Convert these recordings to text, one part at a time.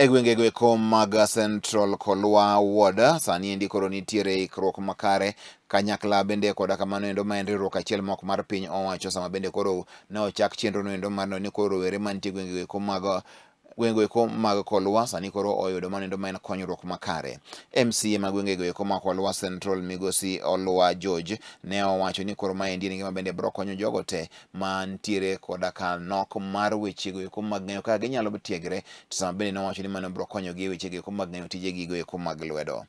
E gwengego eko mag Central Kolwa Ward sani endi koro nitiere ikruok makare kanyakla bende koda kamano endo ma en riwruok achiel mok mar piny owacho sama bende koro ne ochak chenro no endo mar neno ni koro rowere mantie e gwengego eko mag gwengego eko mag Kolwa sani koro oyudo mano endo ma en konyruok makare. MCA ma gwengego eko ma Kolwa Central migosi Olwa George ne owacho ni koro maendi en gima bende biro konyo jogo te mantiere koda ka nok mar wechego eko mag ng'eyo kaka ginyalo tiegre to sama bende nowacho ni mano biro konyogi e wechego eko mag ng'eyo tijegi eko mag lwedo.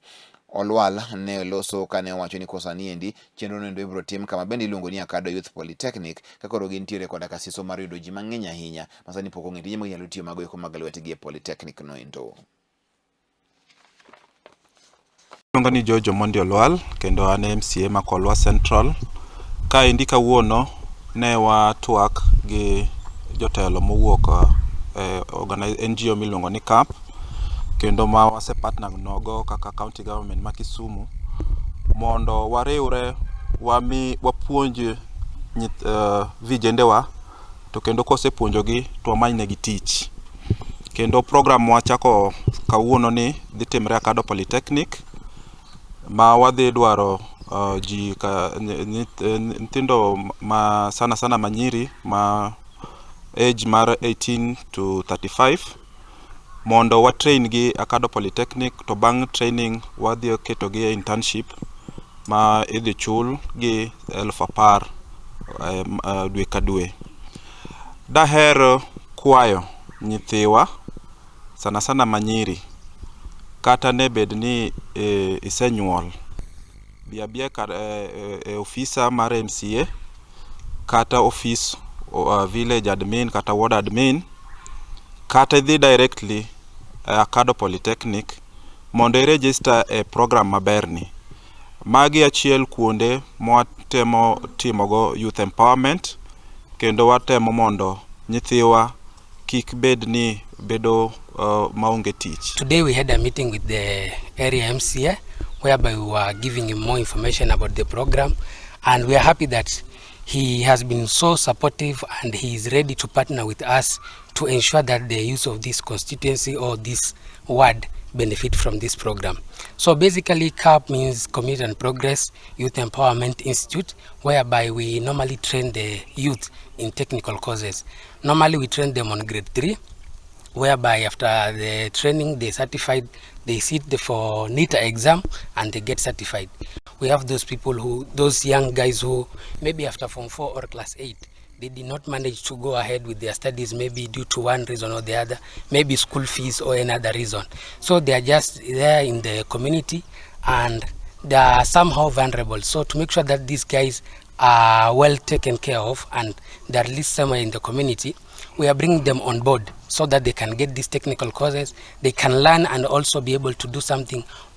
Olwal ne loso kane owacho ni kosani endi chenro no endo ibiro tim kama bende iluongo ni Akado Youth Polytechnic ka koro gintiere koda ka siso mar yudo ji mang'eny ahinya ma sani pok ong'e tije ma ginyalo tiyo mago eko mag lwetgi e Polytechnic no endo. Iluonga ni George Omondi Olwal kendo an MCA ma Kolwa Central. Kaendi kawuono ne watwak gi jotelo mowuok e NGO miluongo ni CAP kendo ma wase partner nogo kaka county government ma Kisumu mondo wariwre wami wapuonj vijendewa to kendo kosepuonjogi to wamany negi tich. Kendo program mwachako kawuono ni dhi timre Akado Polytechnic ma wadhi dwaro ji ka nyithindo ma sana sana manyiri ma age mar 18 to 35 mondo wa train gi Akado Polytechnic to bang' training wadhi keto gi e internship ma idhi chul gi 10,000 dwe ka dwe. Daher kwayo nyithiwa sana sana manyiri kata ne bed ni isenyuol bi abia e ofisa mar MCA kata ofis village admin kata ward admin kata idhi directly e Akado Polytechnic mondo i register e program maberni. Magi achiel kuonde mwatemo timogo youth empowerment kendo watemo mondo nyithiwa kik bed ni bedo maonge tich. Today we had a meeting with the area MCA whereby we were giving him more information about the program, and we are happy that he has been so supportive and he is ready to partner with us to ensure that the use of this constituency or this ward benefit from this program. So basically CAP means Community and Progress Youth Empowerment Institute, whereby we normally train the youth in technical courses. Normally we train them on grade 3, whereby after the training they certified, they sit for NITA exam and they get certified. We have those people who, those young guys who maybe after Form 4 or class 8, they did not manage to go ahead with their studies, maybe due to one reason or the other, maybe school fees or another reason. So they are just there in the community and they are somehow vulnerable. So to make sure that these guys are well taken care of and they are at least somewhere in the community, we are bringing them on board so that they can get these technical courses, they can learn and also be able to do something.